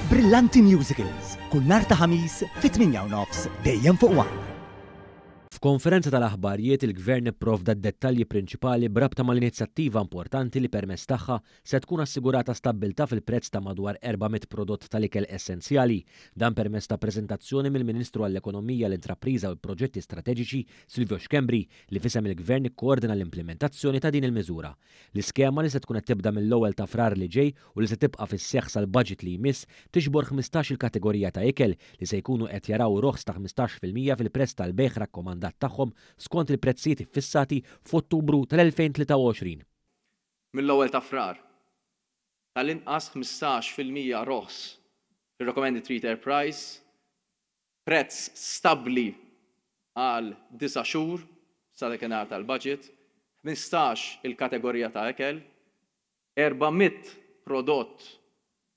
Brillanti Musicals, kull nhar ta' Ħamis fit-8 u nofs dejjem fuq One. F'konferenza tal-aħbarijiet il-Gvern ipprovda d-dettalji prinċipali b'rabta mal-inizjattiva importanti li permezz tagħha se tkun assigurata stabbiltà fil-prezz ta' madwar 400 prodott tal-ikel essenzjali. Dan permezz ta' preżentazzjoni mill-Ministru għall-Ekonomija, l-Intrapriża u l-Proġetti Strateġiċi Silvio Schembri li f'isem il-Gvern ikkoordina l-implimentazzjoni ta' din il-miżura. L-iskema li se tkun qed tibda mill-ewwel ta' Frar li ġej u li se tibqa' fis-seħħ sal-baġit li jmiss tiġbor 15-il kategorija ta' ikel li se jkunu qed jaraw roħs ta' 15% fil-prezz tal-bejgħ rakkomandat tagħhom skont il-prezzijiet iffissati f'Ottubru tal-2023. Mill-ewwel ta' Frar, tal-inqas 15% roħs fir-recommended retail price Prezz stabbli għal disa' xhur sa dakinhar tal-baġit, 15 il-kategorija ta' ikel, 400 prodott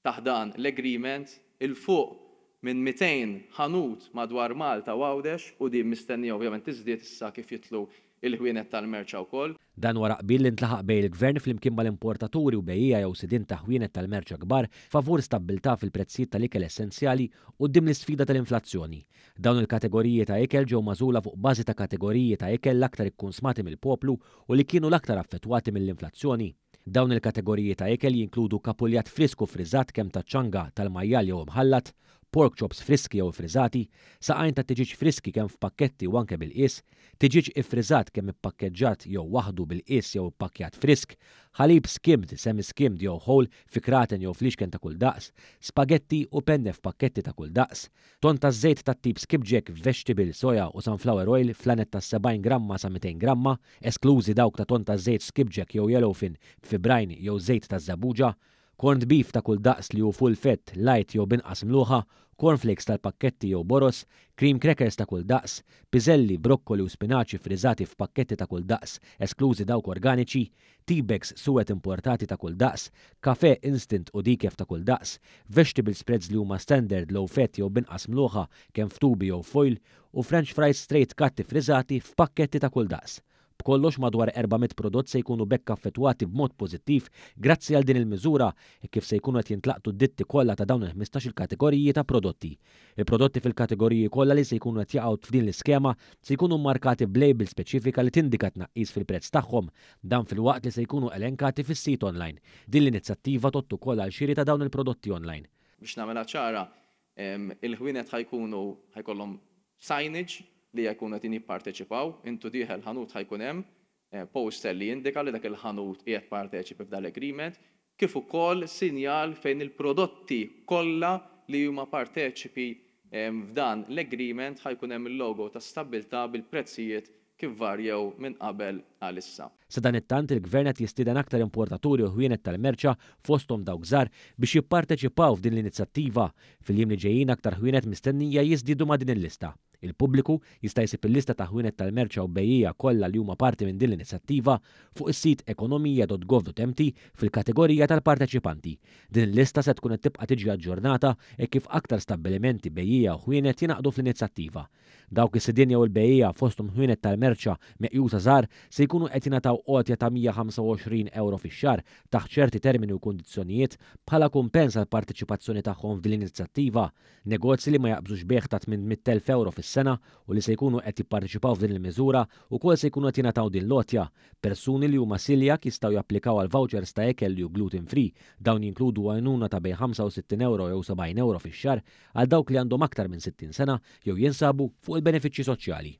taħt dan l-agreement, 'il fuq minn 200 ħanut madwar Malta u Għawdex u din mistennija ovvjament tiżdied issa kif jidħlu l-ħwienet tal-merċa wkoll. Dan wara qbil li ntlaħaq bejn il-Gvern flimkien mal-importaturi u bejjiegħa jew sidien ta' ħwienet tal-merċa kbar favur stabbiltà fil-prezzijiet tal-ikel essenzjali quddiem l-isfida tal-inflazzjoni. Dawn il-kategoriji ta' ikel ġew magħżula fuq bażi ta' kategoriji ta' ikel l-aktar ikkunsmati mill-poplu u li kienu l-aktar affettwati mill-inflazzjoni. Dawn il-kategoriji ta' ikel jinkludu kapuljat frisk u ffriżat kemm taċ-ċanga, tal-majjal jew imħallat, pork chops friski jew iffriżati, saqajn tat-tiġieġ friski kemm f'pakketti u anke bil-qies, tiġieġ iffriżat kemm ippakkegġat jew waħdu bil-qies jew ippakkjat frisk, ħalib skimmed, semi-skimmed jew whole fi kraten jew fliexken ta' kull daqs, spagetti u penne f'pakketti ta' kull daqs, tonn taż-żejt tat-tip skipjack, vegetable, soya u sunflower oil f'lanet ta' 70 gramma sa 200 gramma, esklużi dawk ta' tonn taż-żejt skipjack jew yellowfin b'fibrajn jew żejt taż-żebbuġa, corned beef ta' kull daqs li hu full fat, light jew b'inqas mluħa, cornflakes tal-pakketti jew boroż, cream crackers ta' kull daqs, piżelli, brokkoli u spinaċi ffriżati f'pakketti ta' kull daqs, esklużi dawk organiċi, tea bags suwed importati ta' kull daqs, kafè instant u decaf ta' kull daqs, vegetable spreads li huma standard, low fat jew b'inqas mluħa, kemm f'tubi jew foil, u french fries straight cut iffriżati f'pakketti ta' kull daqs. B'kollox madwar 400 prodott se jkunu b'hekk affettwati b'mod pożittiv grazzi għal din il-miżura hekk kif se jkunu qed jintlaqtu d-ditti kollha ta' dawn il-ħmistax-il kategoriji ta' prodotti. Il-prodotti fil-kategoriji kollha li se jkunu qed jaqgħu f'din l-iskema se jkunu mmarkati b'label speċifika li tindika t-tnaqqis fil-prezz tagħhom, dan filwaqt li se jkunu elenkati fis-sit online. Din l-inizjattiva tgħodd ukoll għal xiri ta' dawn il-prodotti online. Biex nagħmilha ċara, Il-ħwienet ħa jkunu ħa jkollhom signage li jkunu qegħdin jipparteċipaw, intu dieħel ħanut ħa jkun hemm poster li jindika li dak il-ħanut qiegħed parteċipi f'dan l-agreement, kif ukoll sinjal fejn il-prodotti kollha li huma parteċipi f'dan l-agreement ħa jkun hemm il-logo ta' stabbiltà bil-prezzijiet kif varjew minn qabel għal issa. Sadanittant, il-Gvern qed jistieden aktar importaturi u ħwienet tal-merċa, fosthom dawk żgħar, biex jipparteċipaw f'din l-inizjattiva. Fil-jiem li ġejjin aktar ħwienet mistennija jiżdiedu ma' din il-lista. Il-pubbliku jista' jsib il-lista ta' ħwienet tal-merċa u bejjiegħa kollha li huma parti minn din l-inizjattiva fuq is-sit ekonomija.gov.mt fil-kategorija tal-parteċipanti. Din il-lista se tkun qed tibqa' tiġi aġġornata hekk kif aktar stabbilimenti, bejjiegħa u ħwienet jingħaqdu fl-inizjattiva. Dawk is-sidien jew il-bejjiegħa fosthom ħwienet tal-merċa meqjusa żgħar se jkunu qed jingħataw għotja ta' 125 ewro fix-xahar taħt ċerti termini u kundizzjonijiet bħala kumpens għall-parteċipazzjoni tagħhom f'din l-inizjattiva. Negozji li ma jaqbżux bejgħ ta' 800,000 ewro fis-sena u li se jkunu qed jipparteċipaw f'din il-miżura wkoll se jkunu qed jingħataw din l-għotja. Persuni li huma celiac jistgħu japplikaw għal vouchers ta' ikel li hu gluten free. Dawn jinkludu għajnuna ta' bejn 65 ewro jew 70 ewro fix-xahar għal dawk li għandhom aktar minn 60 sena jew jinsabu fuq il-benefiċċji soċjali.